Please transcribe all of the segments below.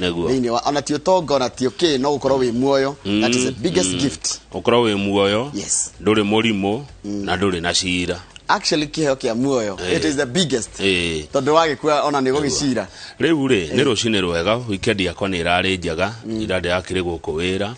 Nĩguo. Thĩinĩ wa ona ti ũtonga, ona ti ũkĩ, no gũkorwo wĩ muoyo, that is the biggest gift. Ũkorwo wĩ muoyo. Yes. Ndũrĩ mũrimũ na ndũrĩ na cira. Actually, kĩheo kĩa muoyo, it is the biggest, tondũ wagĩkua ona nĩ gũgĩcira. Rĩu rĩ, nĩ rũcinĩ rwega. Weekend yakwa nĩ ĩrarĩ njega, ira ndĩrakĩrĩ gũkũ wĩra.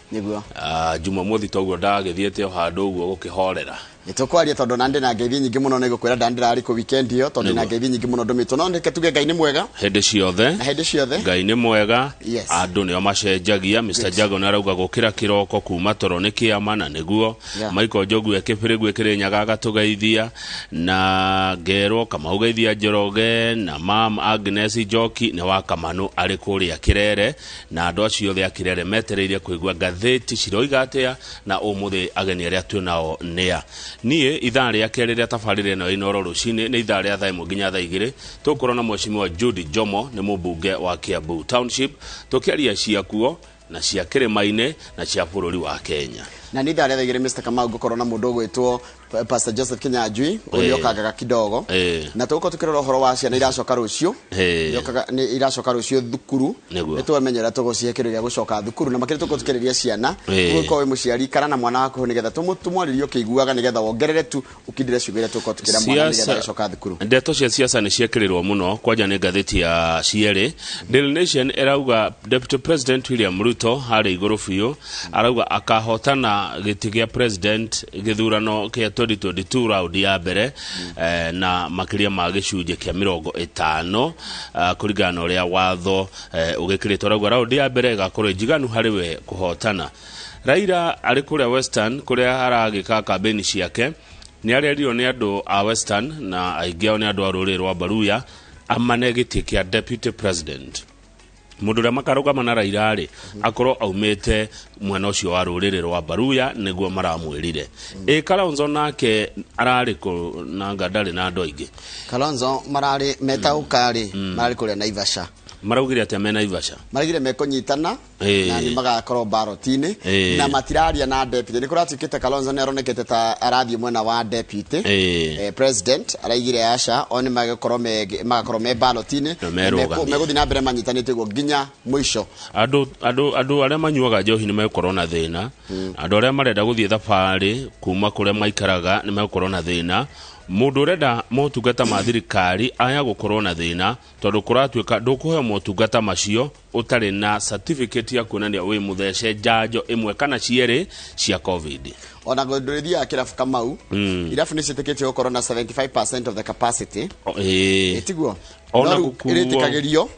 Jumamothi toguo ndagĩthiĩte o handũ ũguo gũkĩhorera. Nĩ tũkwaria tondũ na ndĩ na ngeithi nyingĩ mũno. Nĩ gũkwĩra ndandĩrarĩ kũ weekend ĩyo, tondũ ndĩ na ngeithi nyingĩ mũno ndũmĩtwo, no reke tuge Ngai nĩ mwega. Hĩndĩ ciothe. Na hĩndĩ ciothe. Ngai nĩ mwega. Yes. Andũ nĩo macenjagia. Mr Jago nĩ arauga gũkĩra kĩroko kuma toro nĩ kĩama na nĩguo. Michael Njogu ekĩbĩrĩgu ĩkĩrĩ agatũgeithia na ngerwo Kamau geithia Njoroge na mam Agnes Njoki nĩ wa Kamanu arĩ kũrĩa Kĩrere, na andũ acio othe a Kĩrere metereire kũigua ngathĩti ciroiga atĩa na ũmũthĩ ageni arĩa twĩ nao nĩa. Niĩ ithaa rĩa kerĩ rĩa tabarĩra ĩno ya Inooro rũcinĩ nĩ ithaa rĩa thaa 1 nginya thaa 2, tũgũkorwo na Mheshimiwa Jude Njomo, nĩ mũmbunge wa Kiambu Township, tũkĩaria ciakuo na cia kĩrĩma-inĩ na cia bũrũri wa Kenya. Na nĩ ithaa rĩa thaa 2, Mr Kamau, ngũkorwo na mũndũ ũgwĩtwo Pastor Joseph Kinyanjui, ũrĩa ũkangaga kidogo, na tũgũkorwo tũkĩrora ũhoro wa ciana iracoka rũciũ. Nĩ iracoka rũciũ thukuru. Nĩ twamenya ũrĩa tũgũcihe kĩndũ gĩa gũcoka thukuru, na makĩria tũgũkorwo tũkĩarĩria ciana. Ũgũkorwo wĩ mũciari kana na mwana waku, nĩgetha tũmwarĩrie ũkĩiguaga, nĩgetha wongerere tu ũkindĩre ciugo iria tũgũkorwo tũkĩra mwana nĩgetha agĩcoka thukuru. Ndeto cia siasa nĩ ciekĩrĩrwo mũno kwanja nĩ ngathĩti ya cierĩ. Daily Nation ĩrauga Deputy President William Ruto harĩ igũrũ biũ, arauga akahotana gĩtĩ gĩa president gĩthurano kĩa 2022 round ya mbere na makĩria ma gĩcunjĩ kĩa 50, kũringana na ũrĩa watho ũgĩkĩrĩtwo. Arauga round ya mbere ĩgakorwo ĩ njiganu harĩ we kũhotana. Raila arĩ kũrĩa Western, kũrĩa aragĩka kambĩni ciake, nĩ arerirwo nĩ andũ a Western, na aingĩ ao nĩ andũ a rũrĩrĩ rwa Baruya, amane gĩtĩ kĩa deputy president. Mũndũ ũrĩa makarũgama na Raila rĩ, akorwo aumĩte mwena ũcio wa rũrĩrĩ rwa Baruya, nĩguo maramwĩrire. Ĩ Kalonzo nake ararĩ kũ? Nanga ndarĩ na andũ aingĩ. Kalonzo mararĩ metaũka rĩ, mararĩ kũrĩa Naivasha. Maraugire atĩa me Naivasha? Maraugire mekũnyitana na nĩ magakorwo ballot-inĩ na matiraria na deputy. Nĩ kũratuĩkĩte Kalonzo nĩ aronekete ta arathiĩ mwena wa deputy president. Araigire aca, o nĩ magũkorwo magakorwo me ballot-inĩ. Na merũgamie. Megũthiĩ na mbere manyitanĩte ũguo nginya mũico. Andũ arĩa manyuaga njohi nĩ megũkorwo na thĩna. Andũ arĩa marenda gũthiĩ thabarĩ kuma kũrĩa maikaraga nĩ megũkorwo na thĩna. Mũndũ ũrenda motungata ma thirikari aya gũkorwo na thĩna, tondũ kũratuĩka ndũkũheo motungata macio ũtarĩ na certificate ya kuonania wĩ mũthece njanjo ĩmwe kana cierĩ cia COVID. Ona ndũrĩthiaga kĩrabu, Kamau, irabu nĩ ciĩtĩkĩtio gũkorwo na 75% of the capacity. Ĩtiguo? Ona No rĩu gũkuo.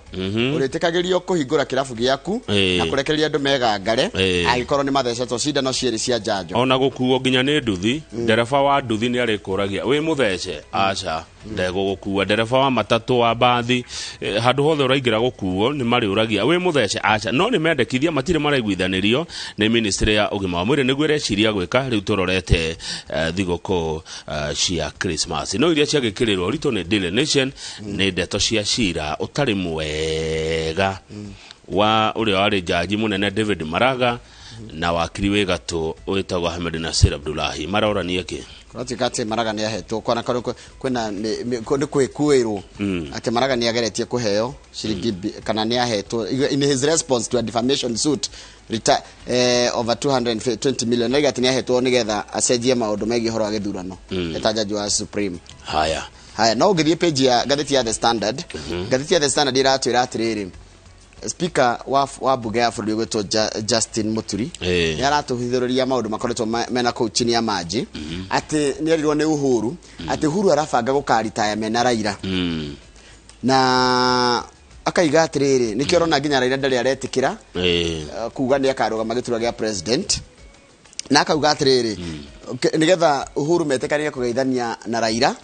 Ũrĩtĩkagĩrio kũhingũra kĩrabu gĩaku na kũrekereria andũ megangare angĩkorwo nĩ mathecetwo cindano cierĩ cia njanjo. Ona gũkuo nginya nĩ nduthi, ndereba wa nduthi nĩ arĩkũragia wĩ mũthece, aca ndegũgũkua. Ndereba wa matatũ, wa mbathi, handũ hothe ũraingĩra gũkuo nĩ marĩũragia wĩ mũthece, aca. No nĩ mendekithia matirĩ maraiguithanĩrio nĩ ministry ya ũgima wa mwĩrĩ nĩguo ĩreciria gwĩka. Rĩu tũrorete thigũkũ cia Christmas, no iria ciagĩkĩrĩrwo ũritũ nĩ Daily Nation nĩ ndeto cia cira ũtarĩ mwega wa ũrĩa warĩ jaji mũnene David Maraga na wakiri wĩ gatũ wĩtagwo Ahmed Nasir Abdullahi. Marorania kĩ? Kũratuĩka atĩ Maraga nĩ ahetwo kwana kwĩna nĩ kwĩkuĩrwo atĩ Maraga nĩ ageretie kũheo ciringi kana nĩ ahetwo, in his response to a defamation suit, over 220 million. Arauga atĩ nĩ ahetwo nĩgetha acenjie maũndũ megiĩ ũhoro wa gĩthurano eta jaji wa Supreme. Haya. Haya, no ũngĩthiĩ page ya ngathĩti ya The Standard, ngathĩti ya The Standard ĩratwĩra atĩrĩrĩ, speaker wa bunge ya bũrũri ũgwĩtwo Justin Muturi nĩ aratũhithũrĩria maũndũ makoretwo mena kũu chini ya maji, atĩ nĩ erirwo nĩ Uhuru atĩ Uhuru arabanga gũkaritaya mena Raila, na akaiga atĩrĩrĩ, nĩkĩo ũrona nginya Raila ndarĩ aretĩkĩra kuga nĩ akarũgama gĩturwa gĩa president, na akauga atĩrĩrĩ, nĩgetha Uhuru metĩkanĩre kũgeithania na Raila,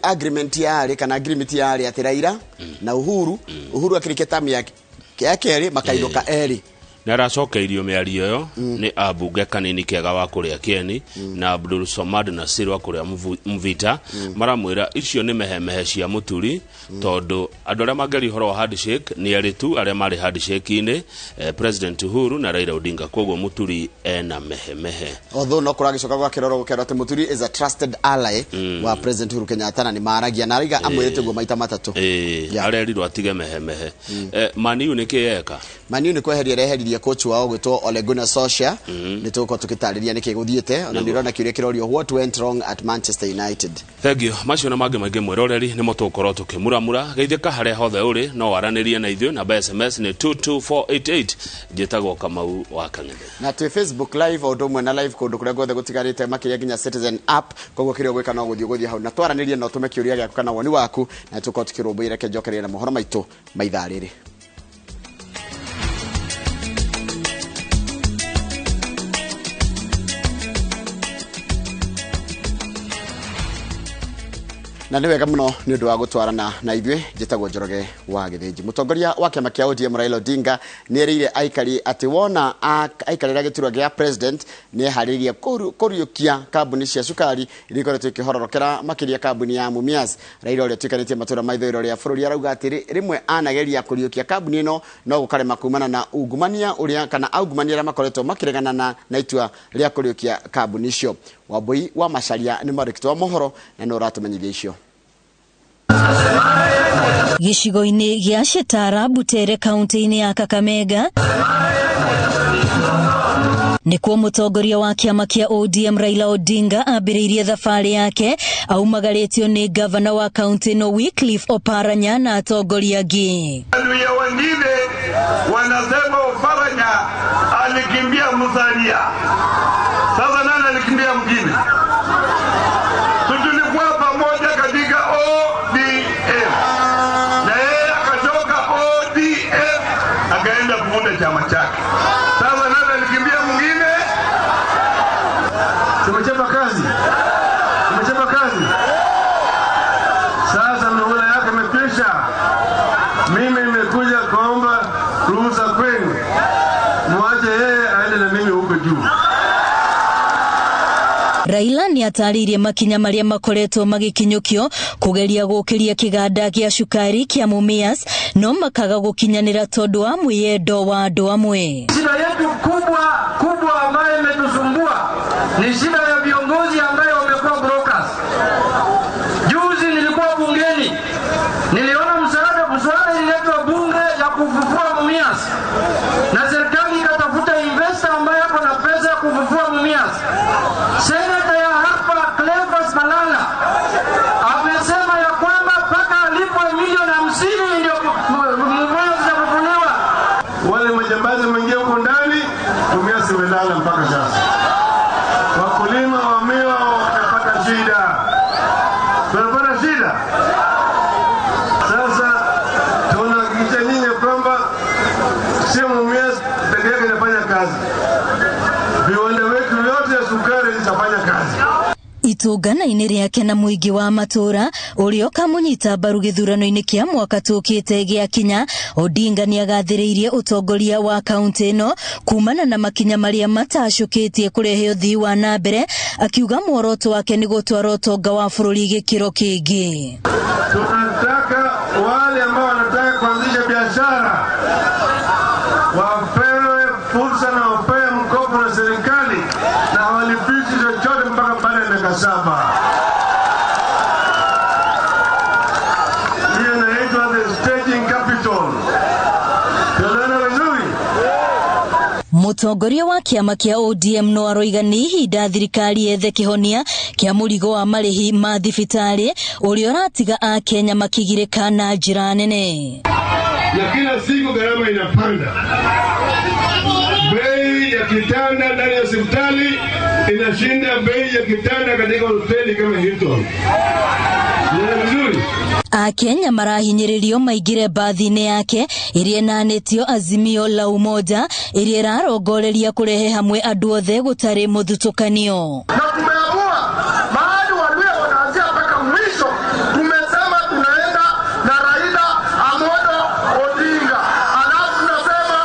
agreement yarĩ kana agreement yarĩ atĩ Raila na Uhuru, Uhuru akĩrĩkia tamu ya kerĩ makainũka erĩ. Nĩ aracokeirio mĩario ĩyo nĩ ambunge Kanini Kega wa kũrĩa Kieni na Abdul Somad Nasir wa kũrĩa Mvita. Maramwĩra icio nĩ mehemehe cia Mũturi, tondũ andũ arĩa mangĩaria ũhoro wa handshake nĩ erĩ tu arĩa marĩ handshake-inĩ, President Uhuru na Raila Odinga. Koguo Mũturi ena mehemehe. Although no kũragĩcoka gwakĩrorwo gũkerwo atĩ Mũturi is a trusted ally wa President Uhuru Kenyatta, na nĩ maragia na araiga amwĩrĩte guo maita matatũ. Arerirwo atige mehemehe. Man U nĩ kĩ eka? Man U nĩ kweheria reheririe coach wao gwĩtwo Ole Gunnar Solskjaer. Nĩ tũgũkorwo tũgĩtarĩria nĩkĩ gũthiĩte, ona nĩ ũrona kĩũria kĩrorio, what went wrong at Manchester United? Thank you. Macio na mangĩ maingĩ, mwĩroreri, nĩmo tũgũkorwo tũkĩmuramura. Geithĩka harĩa hothe ũrĩ, no waranĩrie na ithuĩ. Namba ya SMS nĩ 22488. Njĩtagwo Kamau wa Kang'ethe. Na twĩ Facebook Live o ũndũ ũmwe na live kũndũ kũrĩa guothe gũtigarĩte, makĩria nginya Citizen App. Koguo kĩrĩa ũgwĩka no gũthiĩ hau na twaranĩrie, na ũtũme kĩũria gĩaku kana woni waku, na tũkorwo tũkĩrũmbũiya. Reke njokererie na mohoro maitũ ma ithaa rĩrĩ. Na nĩ wega mũno nĩ ũndũ wa gũtwarana na ithuĩ. Njĩtagwo Njoroge wa Gĩthĩnji. Mũtongoria wa kĩama kĩa ODM Raila Odinga nĩ erĩire aikari atĩ wona aikarĩra gĩturwa gĩa president nĩ eharĩirie kũriũkia kambuni cia cukari iria ikoretwo ikĩhororokera, makĩria kambuni ya Mumias. Raila, ũrĩa ũtuĩkanĩtie matũũra ma ithũĩro rĩa bũrũri, arauga atĩ rĩmwe anageria kũriũkia kambuni ĩno no gũkarema kumana na ungumania ũrĩa kana aungumania arĩa makoretwo makĩregana na itua rĩa kũriũkia kambuni icio. Wambui wa Macaria nĩ mwandĩki wa mohoro na nĩ ũratũmenyithia icio. Gĩcigo-inĩ gĩa Shitara, Butere, kaunti-inĩ ya Kakamega, nĩkuo mũtongoria wa kĩama kĩa ODM Raila Odinga ambĩrĩirie thabarĩ yake, aumagarĩtio nĩ gavana wa kaunti ĩno Wycliffe Oparanya na atongoria angĩ. Waluhya wengine wanasema Oparanya alikimbia Musalia. Sasa nani alikimbia mwingine? Tulikuwa pamoja katika ODM, na yeye akatoka ODM akaenda kuunda chama chake. Sasa nani alikimbia mwingine? Tumechapa kazi, tumechapa kazi. Sasa mnaona yake imekwisha. Mimi nimekuja kuomba ruhusa kwenu, muache yeye aende na mimi huko juu. Raila nĩ atarĩirie makinya marĩa makoretwo magĩkinyũkio kũgeria gũkĩria kĩganda gĩa cukari kĩa Mumias, no makaga gũkinyanĩra tondũ wa mwĩyendo wa andũ amwe. Shida yetu kubwa kubwa ambayo imetusumbua ni shida ya viongozi ambayo wamekuwa brokers. Juzi nilikuwa bungeni, niliona mswada ililetwa bunge ya kufufua Mumias, na serikali ikatafuta investor ambaye ako na pesa ya kufufua Mumias. Seneta ya hapa Cleophas Malala amesema ya kwamba mpaka alipwe milioni 50 ndio Mumias itafufuliwa. Wale majambazi wameingia huko ndani, Mumias imelala mpaka sasa. Wakulima wa miwa wanapata shida, tunapata shida. Sasa tunahakikisha nyinyi kwamba sio Mumias peke yake inafanya kazi, viwanda wetu yote ya sukari zitafanya kazi. Itũngana-inĩ rĩake na mũingĩ wa matũũra ũrĩa ũkamũnyita mbaru gĩthurano-inĩ kĩa mwaka tũkĩte gĩakinya, Odinga nĩagathĩrĩirie ũtongoria wa kaunti ĩno kumana na makinya marĩa matacũkĩtie kũrehe ũthii wa na mbere, akiuga muoroto wake nĩ gũtwara ũtonga wa bũrũri gĩkĩro kĩngĩ. Tunataka wale ambao wanataka kuanzisha biashara wapewe fursa na wapewe mkopo na serikali na hawalipishi chochote mpaka baada ya miaka 7. Hiyo inaitwa the staging capital. Tunaona vizuri. Mũtongoria wa kĩama kĩa ODM no aroiga nĩ ihinda thirikari yethe kĩhonia kĩa mũrigo wa marĩhi ma thibitarĩ ũrĩa ũratiga Akenya makĩgirĩka na njĩra nene. Na kila siku gharama inapanda. Bei ya kitanda ndani ya hospitali inashinda bei ya kitanda katika hoteli kama Hilton. Ni vizuri. Akenya marahinyĩrĩrio maingĩre mbathi-inĩ yake ĩrĩa ĩnanĩtio Azimio la Umoja, ĩrĩa ĩrarongoreria kũrehe hamwe andũ othe gũtarĩ mũthutũkanio. Na tumeamua mahali Waluhya wanaanzia mpaka mwisho, tumesema tunaenda na Raila Amolo Odinga, alafu tunasema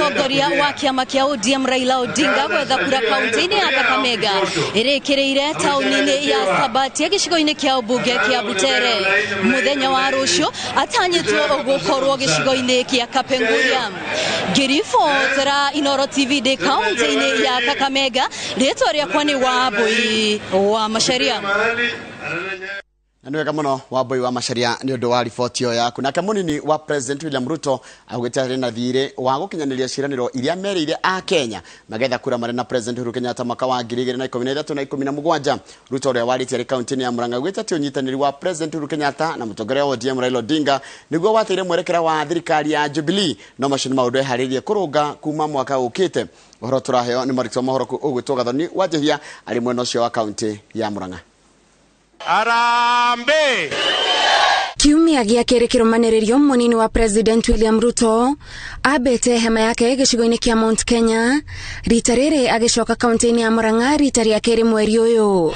Mũtongoria wa kĩama kĩa ODM Raila Odinga gwetha kura kaunti-inĩ ya Kakamega ĩrĩkĩrĩire taũni-inĩ ya Sabatia gĩcigo-inĩ kĩa ũmbunge kĩa Butere. Mũthenya wa rũciũ atanyĩtwo gũkorwo gĩcigo-inĩ kĩa Kapenguria. Ngĩribotera Inooro TV ndĩ kaunti-inĩ ya Kakamega, rĩtwa rĩakwa nĩ Wambui wa Macharia. Na nĩ wega mũno Wambui wa Macharia nĩ ũndũ wa riboti ĩyo yaku. Nake mũnini wa President William Ruto augĩte arĩ na thiirĩ wa gũkinyanĩria ciĩranĩro iria merĩire a Kenya magetha kura marĩ na President Uhuru Kenyatta mwaka wa 2013 na 17. Ruto ũrĩa warĩtie arĩ kaunti-inĩ ya Murang'a augĩte atĩ ũnyitanĩri wa President Uhuru Kenyatta na mũtongoria wa ODM Raila Odinga nĩguo wateire mwerekera wa thirikari ya Jubilee, no macio nĩ maũndũ eharĩirie kũrũnga kuma mwaka ũkĩte. Ũhoro tũraheo nĩ mwandĩki wa mohoro ũgwĩtwo Gathoni wa Njehia arĩ mwena ũcio wa kaunti ya Murang'a. Arambe! Kiumia gĩa kerĩ kĩrũmanĩrĩrio mũnini wa President William Ruto ambĩte hema yake gĩcigo-inĩ kĩa Mount Kenya rita rĩrĩ agĩcoka kaunti-inĩ ya Murang'a rita rĩa kerĩ mweri ũyũ.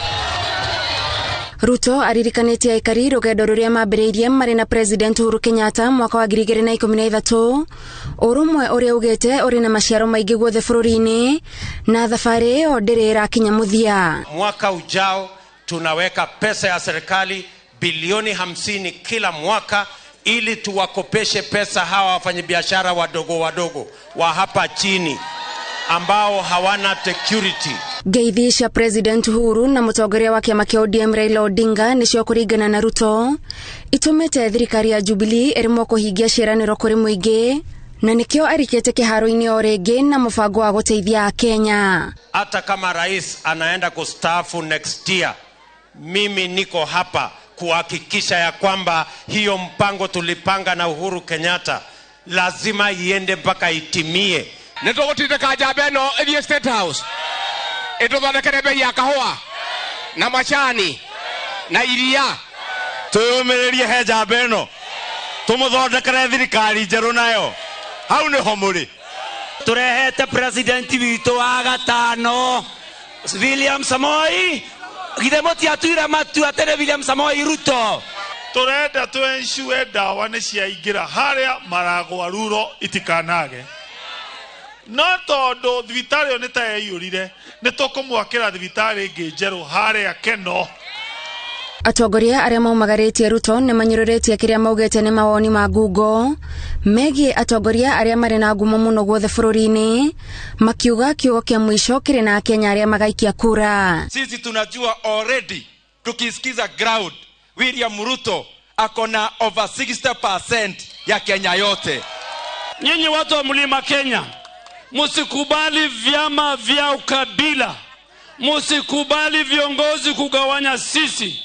Ruto aririkanĩtie aikari rũgendo rũrĩa mambĩrĩirie marĩ na President Uhuru Kenyatta mwaka wa 2013, ũrũmwe ũrĩa ugĩte ũrĩ na maciaro maingĩ guothe bũrũri-inĩ na thabarĩ ĩyo ndĩrĩ ĩrakinya mũthia. Mwaka ujao tunaweka pesa ya serikali bilioni 50 kila mwaka ili tuwakopeshe pesa hawa wafanyabiashara wadogo wadogo wa hapa chini ambao hawana security. Ngeithi cia President Uhuru na mũtongoria wa kĩama kĩa ODM Raila Odinga nĩcio kũringana na Ruto itũmĩte thirikari ya Jubilee ĩremwo kũhingia ciĩranĩro kũrĩ mũingĩ na nĩkĩo arikĩte kĩharo-inĩ o rĩngĩ na mũbango wa gũteithia Kenya. Hata kama rais anaenda kustaafu next year, mimi niko hapa kuhakikisha ya kwamba hiyo mpango tulipanga na Uhuru Kenyatta lazima iende mpaka itimie. Nitũgũtindĩka njamba ĩno ĩthiĩ State House ĩtũthondekere bei ya kahũa na macani na iria. Twĩyũmĩrĩrie he njamba ĩno tũmũthondekere thirikari njerũ nayo hau nĩho mũrĩ. Tũrehete president witũ wa gatano William Samoei. Githe mũtiatuire matua atĩ nĩ William Samoei Ruto. Tũrenda twensure ndawa nĩ ciaingĩra harĩa maragwa ruro itikanage. No tondũ thibitarĩ ĩyo nĩ ta yaiyũrire, nĩ tũkũmwakĩra thibitarĩ ĩngĩ njerũ harĩa Keno. Atongoria arĩa maumagarĩtie Ruto nĩ manyũrũrĩtie kĩrĩa maugĩte nĩ mawoni ma ngungo megiĩ atongoria arĩa marĩ na ngumo mũno guothe bũrũri-inĩ, makiuga kiugo kĩa mũico kĩrĩ na Akenya arĩa magaikia kura. Sisi tunajua already tukisikiza ground William Ruto akona over 60% ya Kenya yote. Nyinyi watu wa Mlima Kenya, musikubali vyama vya ukabila, musikubali viongozi kugawanya sisi.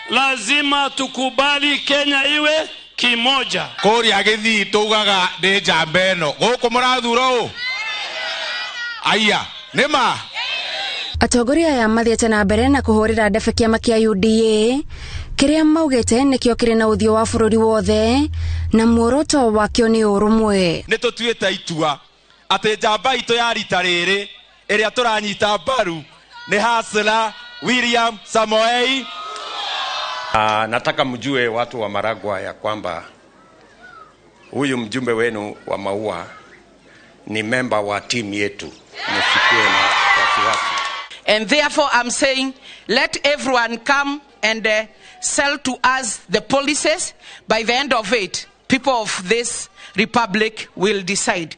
Lazima tukubali Kenya iwe kimoja. Kũrĩa gĩthii tugaga nĩ njamba ĩno gũkũ mũrathura ũ aya nĩ ma. Atongoria aya mathiĩte na mbere na kũhũrĩra ndebe kĩama kĩa UDA kĩrĩa maugĩte nĩkĩo kĩrĩ na ũthiũ wa bũrũri wothe na muoroto wakĩo nĩ ũrũmwe. Nĩ tũtuĩte itua atĩ njamba itũ ya rita rĩrĩ ĩrĩa tũranyita mbaru nĩ Hasla William Samoei. Nataka mjue watu wa Maragwa ya kwamba huyu mjumbe wenu wa Maua ni memba wa timu yetu. Msikuwe na wasiwasi. And therefore I'm saying let everyone come and sell to us the policies. By the end of it, people of this republic will decide.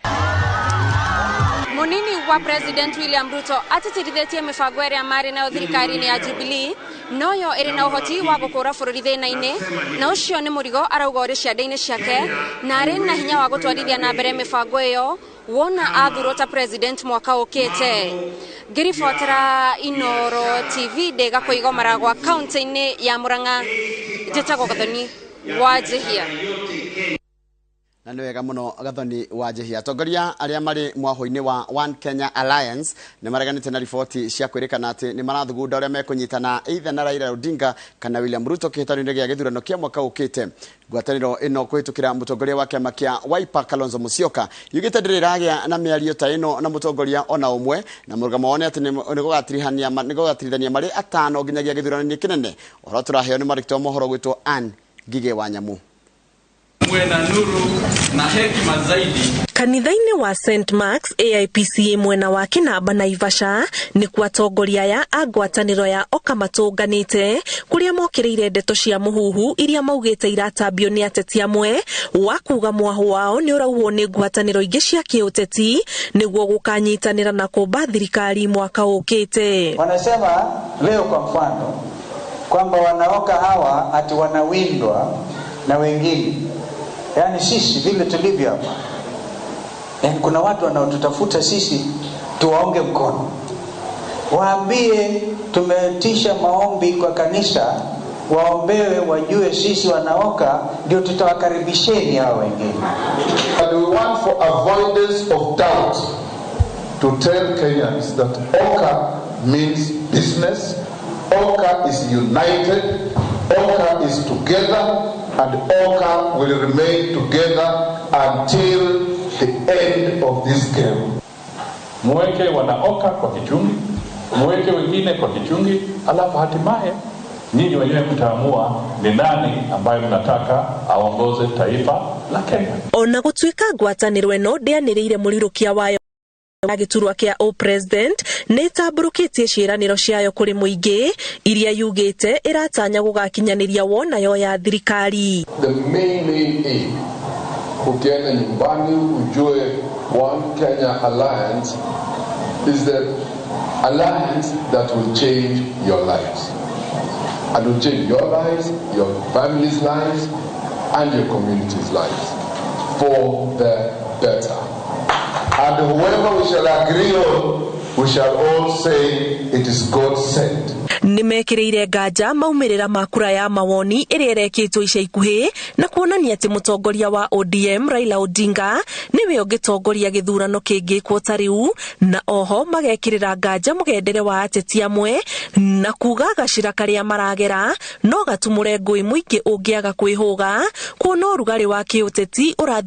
Munini wa President William Ruto atĩtĩrithĩtie mĩbango ĩrĩa marĩ nayo thirikari-inĩ ya Jubilee noyo ĩrĩ na ũhoti wa gũkũra bũrũri thĩna-inĩ, na ũcio nĩ mũrigo arauga ũrĩ ciande-inĩ ciake na arĩ na hinya wa gũtwarithia na mbere mĩbango ĩyo wona athurwo ta president mwaka ũkĩte. Ngĩribotera Inooro TV ndĩ Gakũigo Maragwa kaunti-inĩ ya Murang'a, njĩtagwo Gathoni wa Njihia. Na nĩ wega mũno Gathoni wa Njihia. Atongoria arĩa marĩ mwahũ-inĩ wa One Kenya Alliance nĩ mareganĩte na riboti cia kwĩrĩkana atĩ nĩ marathugunda ũrĩa mekũnyitana either na Raila Odinga kana William Ruto kĩhĩtano-inĩ gĩa gĩthurano kĩa mwaka ũkĩte. Ngwatanĩro ĩno kũhĩtũkĩra mũtongoria wa kĩama kĩa Wiper Kalonzo Musyoka yugĩte ndĩrĩ ĩragĩa na mĩario ta ĩno na mũtongoria ona ũmwe, na mũrũgamo wao nĩ atĩ nĩ gũgatirithania marĩ atano nginyagia gĩthurano-inĩ kĩnene. Ũhoro tũraheo nĩ mwandĩki wa mohoro gwĩtwo Ann Ngigĩ wa Nyamu. Mwe na nuru Na hekima zaidi. Kanitha-inĩ wa St Marks AIPCA mwena wa Kinamba Naivasha nĩkuo atongoria aya a ngwatanĩro ya Oka matũnganĩte kũrĩa mokĩrĩire ndeto cia mũhuhu iria maugĩte iratambio nĩ ateti amwe wa kuga mwahu wao nĩ ũrauhwo nĩ ngwatanĩro ingĩ cia kĩũteti nĩguo gũkanyitanĩra na kũmba thirikari mwaka ũkĩte. Wanasema leo kwa mfano kwamba wanaoka hawa ati wanawindwa na wengine, yaani sisi vile tulivyo hapa, yaani kuna watu wanaotutafuta sisi tuwaunge mkono, waambie tumetisha maombi kwa kanisa, waombewe, wajue sisi wanaoka ndio tutawakaribisheni hawa wengine. And we want for avoidance of doubt to tell Kenyans that OCA means business, OCA is united, OCA is together, and OCA will remain together until the end of this game. Muweke wanaoka kwa kichungi, muweke wengine kwa kichungi, alafu hatimaye nyinyi wenyewe mtaamua ni nani ambaye mnataka aongoze taifa la Kenya. Ona gũtuĩka ngwatanĩro ĩno ndĩanĩrĩire mũrirũkia wayo gĩturwa kĩa o-president nĩ ĩtambũrũkĩtie ciĩranĩro ciayo kũrĩ mũingĩ iria yugĩte ĩratanya gũgakinyanĩria wonayo ya thirikari. The main aim, ukienda nyumbani ujue One Kenya Alliance is the alliance that will change your lives. And will change your lives, your family's lives, and your community's lives for the better. And whoever we shall agree on, we shall all say it is God sent. Nĩmekĩrĩire nganja maumĩrĩra ma kura ya mawoni ĩrĩa ĩrekĩtwo ica ikuhĩ na kuonania atĩ mũtongoria wa ODM Raila Odinga nĩwe ũngĩtongoria gĩthurano kĩngĩkwo ta rĩu, na oho magekĩrĩra nganja mũgendere wa ateti amwe na kuga gacĩra karĩa maragera no gatumũre ngũĩ mũingĩ ũngĩaga kwĩhũga kuona ũrugarĩ wa kĩũteti ũrathiĩ